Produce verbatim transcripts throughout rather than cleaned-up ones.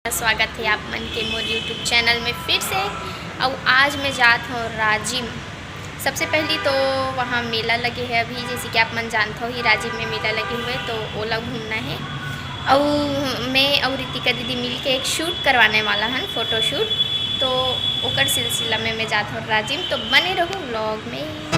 स्वागत हे आप मन के मोर YouTube चैनल में फिर से। अउ आज मैं जात हौं राजिम। सबसे पहली तो वहाँ मेला लगे हे अभी, जैसे कि आप मन जानत हो ही राजिम में मेला लगे हुए, तो ओला घूमना हे। अउ मैं अउ रितिका दीदी मिलके एक शूट करवाने वाला हन, फोटो शूट। तो ओकर सिलसिला में मैं जात हौं राजिम, तो बने रहू व्लॉग में।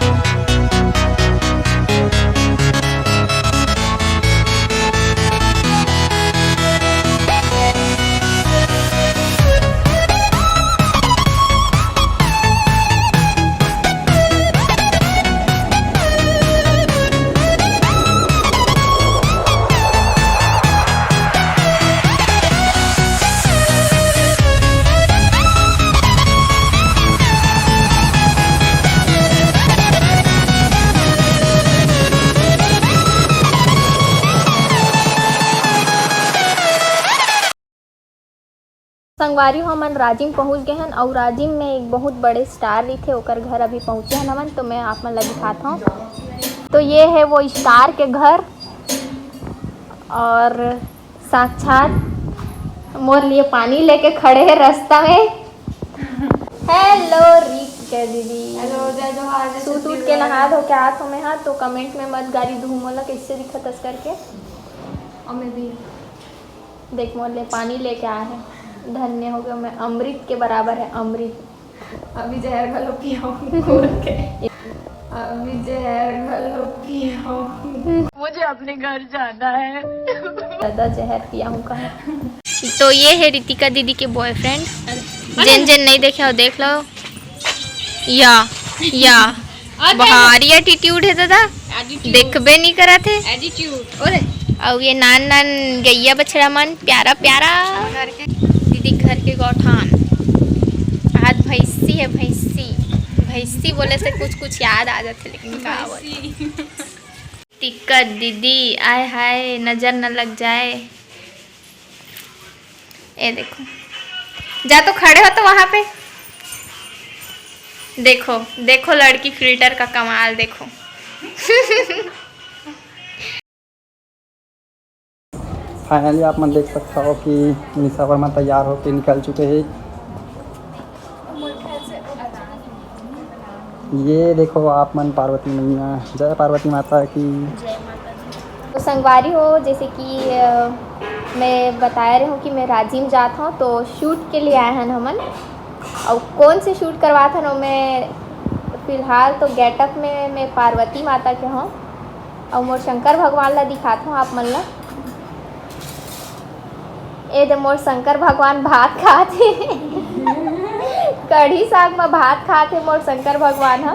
संगवारी हो, हमन राजिम पहुंच गए हन, अउ राजिम में एक बहुत बड़े स्टार रहिथे, ओकर घर अभी पहुंचे हन हमन, तो मैं आप मन ला दिखात हौं। तो ये है वो स्टार के घर, और साक्षात मोर लिए पानी लेके खड़े हैं रास्ता में। हेलो रितिका दीदी। हेलो, जय जोहार, जय सूत उठ के छत्तीसगढ़। नहा धो के आत हो मैं, हाँ, तो कमेंट में मत गारी दू मोला कैसे दिखत अस करके। और मैं भी। देख, मोर ले पानी लेके आए हैं, धन्य हो गया मैं, अमृत के बराबर है अमृत। अभी जहर घलो पियाऊँ घोल के। अभी जहर घलो पियाऊँ। मुझे अपने घर जाना है। ज्यादा जहर पियाऊँ कहाँ। तो ये है रितिका दीदी के बॉयफ्रेंड, जेन जेन नहीं देखे हो देख लो। या, या। और क्या भारी एटीट्यूड है दादा, एटीट्यूड। देखबे नहीं करत है। एटीट्यूड। अउ ये नान नान गैया बछड़ा मन, प्यारा प्यारा। घर के, दीदी घर के गौठान। आज भैंसी है, भैंसी। भैंसी बोले से कुछ कुछ याद आ जाते, लेकिन का बोले। भैंसी। दिक्कत दीदी, आय हाय, नजर न लग जाए। ए देखो, जा तो खड़े हो तो वहाँ पे। देखो, देखो लड़की फिल्टर का कमाल देखो। फाइनली आप मन देख सकता हो कि निशा वर्मा तैयार होके निकल चुके हैं। ये देखो आप मन पार्वती मैया, जय पार्वती माता की। तो संगवारी हो, जैसे कि, अ, मैं बताए रहे हूँ कि मैं राजिम जात हूँ, तो शूट के लिए आए हन हमन। और कौन से शूट करवात हन, मैं फिलहाल तो गेटअप में मैं पार्वती माता के हूँ। अउ मोर शंकर भगवान ला दिखात हूँ आप मन ला। ए दे मोर शंकर भगवान भात खात हे। कढ़ी साग म भात खात हे मोर शंकर भगवान ह।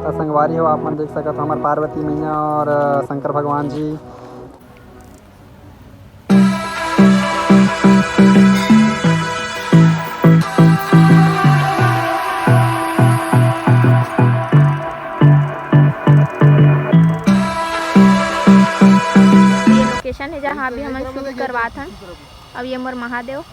त संगवारी हो, आप मन देख सकत हो, हमर पार्वती मैया और, अ, शंकर भगवान जी। ये लोकेशन है, जहाँ अभी हमन शूट करवात हन। अब ये मोर महादेव।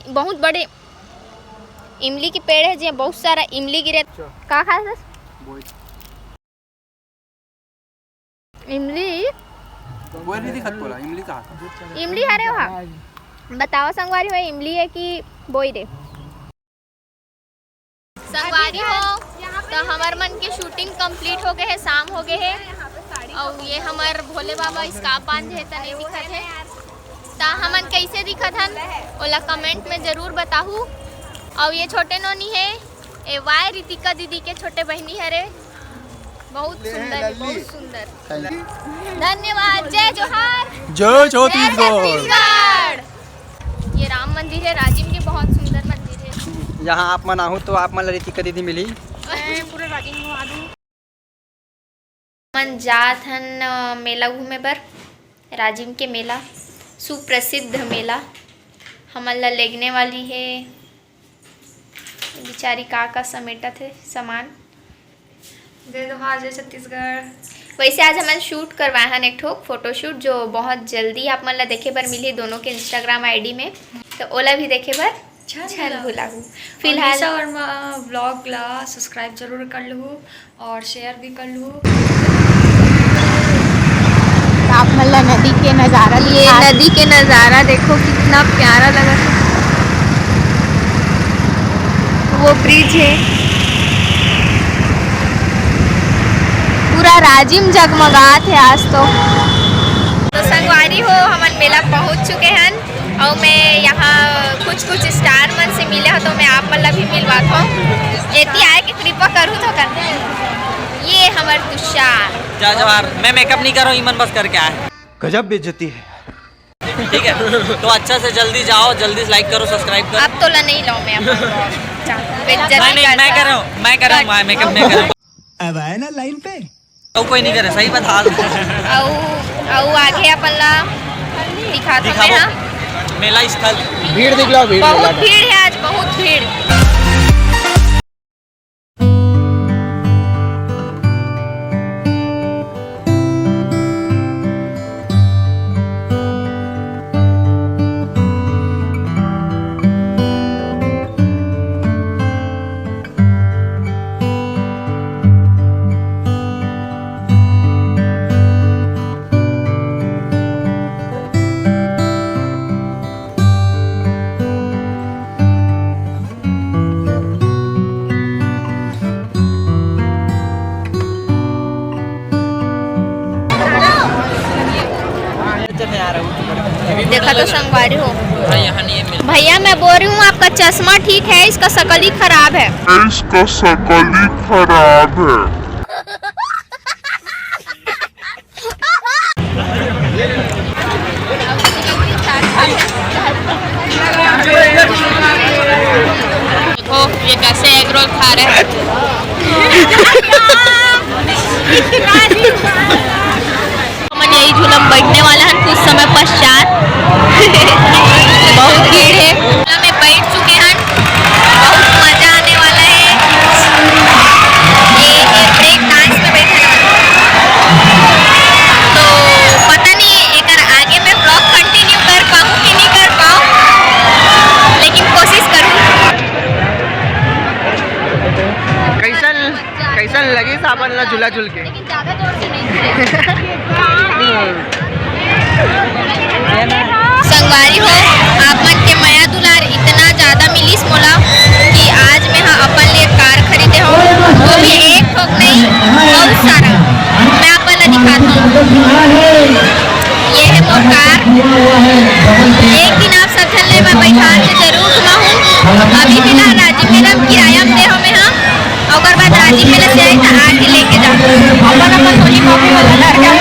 बहुत बड़े इमली के पेड़ है, जे बहुत सारा इमली गिरे। अच्छा। का खाए हस? बोई। इमली। बोई नहीं दिखत तोला, इमली कहा था? इमली हरे वहा। बताओ संगवारी हो, इमली है कि बोई रे? संगवारी हो, तो हमर मन के शूटिंग कंप्लीट हो गए है, शाम हो गए है। और ये हमर भोले बाबा स्कार्फ बांधे है, त नहीं दिखत है। त हमन कैसे दिखत हन, ओला कमेंट में जरूर बताहू। और ये छोटे नोनी है, ए वाय रितिका दीदी के छोटे बहिनी हरे। बहुत सुंदर है, बहुत सुंदर। धन्यवाद। जय जोहार। जय छत्तीसगढ़। ये राम मंदिर है, राजिम के बहुत सुंदर मंदिर है। यहाँ आप मन आहू तो आप मन ला रितिका दीदी मिली। मैं पूरा राजिम घुमा दूँ। मन जात हन, अ, मेला घूमे बर। राजिम के मेला, सुप्रसिद्ध मेला। हमन ला लेगने वाली हे। बेचारी का का समेटत हे सामान। जय जोहार, जय छत्तीसगढ़। वैसे आज हमन शूट करवाए हन एक ठो फोटोशूट, जो बहुत जल्दी आप मन ला देखे बर मिलही दोनों के Instagram ID में, तो ओला भी देखे बर झन झन भुलाहू। भुलाहू। फिलहाल निशा वर्मा vlog ला subscribe जरूर कर लहू। और share भी कर लूँ। आप मन ला नदी के नजारा ये दिखा नदी के नजारा देखो, कितना प्यारा लगा। वो ब्रिज है, पूरा राजिम जगमगात है आज तो। तो संगवारी हो, हमन मेला पहुंच चुके हन। अउ मैं यहाँ कुछ कुछ स्टार मन से मिले हो, तो मैं आप मन ला भी मिलवात हूँ। एती आए के कृपा करू तो कर। ये हमर तुषार। जय जोहार। मैं मेकअप नहीं कर रहा हूँ, ईमन बस करके आया है। गजब बेइज्जती है। ठीक है, तो अच्छा से जल्दी जाओ, जल्दी से लाइक करो, सब्सक्राइब करो। अब तो ला नहीं लाऊं मैं अपन को। जा, बेइज्जत नहीं, नहीं नहीं, मैं करता। कर रहा हूँ, मैं कर रहा हूँ, मैं मेकअप नहीं कर रहा हूँ। अब आए ना लाइन पे। तो कोई नहीं करे, सही बता दो। अउ अउ आगे अपन ला दिखात हमें दिखाओ। हाँ। मेला स्थल। भीड़ दिख लो, भीड़ बहुत दिख लो। भीड़ है आज, बहुत भीड़। देखा तो संगवारी हो, भैया, मैं बोल रही हूँ, आपका चश्मा ठीक है, इसका शकल ही खराब है। इसका शकल ही खराब है। देखो, ये कैसे एग रोल खा रहे हैं। हमन यही झूला में बैठने वाला हन कुछ समय पश्चात। बहुत भीड़ है। झूला में बैठ चुके हन, बहुत मजा आने वाला है। ये, ये ब्रेक डांस में बैठे हैं। तो पता नहीं एकर आगे मैं vlog continue कर पाऊँ कि नहीं कर पाऊँ, लेकिन कोशिश करूँ। कैसन, कैसन लगिस आप मन ला झूला झूल के? लेकिन ज्यादा जोर से नहीं। संगवारी हो, आप मन के मया दुलार इतना ज्यादा मिलिस मोला कि आज मैं हा अपन लिए कार खरीदे हूँ, वो भी एक ठोक नहीं, बहुत सारा। मैं आप मन ला दिखाता हूँ, ये है मोर कार। एक दिन आप सब झन ले मैं बैठा के जरूर घुमाहूँ। अभी फिलहाल राजीव मेला में किराया में दे हमें हाँ, ओकर बाद राजीव मेला से आई त आके लेके जा। अपन अपन होली मम्मी वाला घर का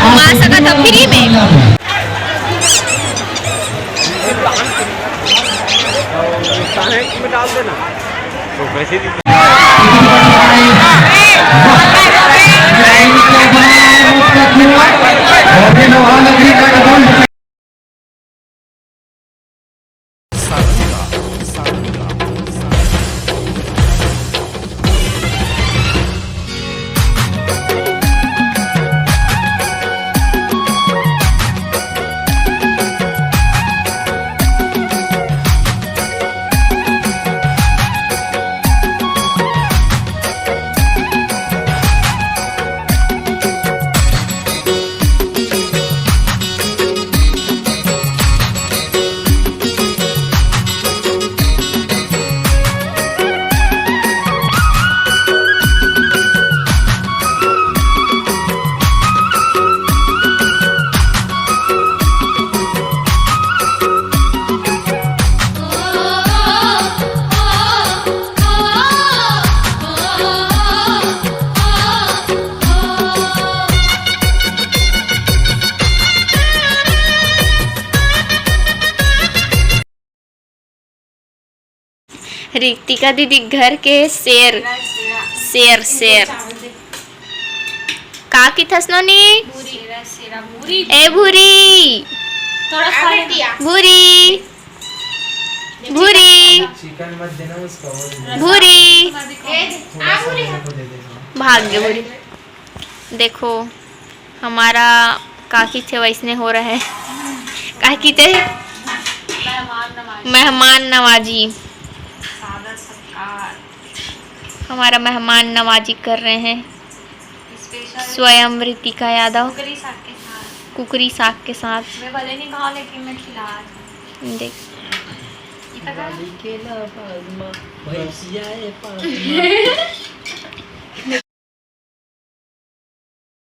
घुमा सकत ह फ्री में। ऋतिका दीदी घर के शेर, शेर, शेर। का किथस नोनी? ए भूरी, भूरी। भूरी, चिकन मत देना उसको, वो दे देना। भूरी, थोड़ा सा मेरे को दे देना। भाग गए भूरी। देखो हमारा काकी थे वैसने हो रहा है। काकी थे मेहमान नवाजी। हमारा मेहमान नवाजी कर रहे हैं स्वयं रितिका यादव कुकरी साग के साथ। मैं भले नहीं खाऊं लेकिन मैं खिला दूं। देख इतना केला पागमा, भैंसिया ए पागमा।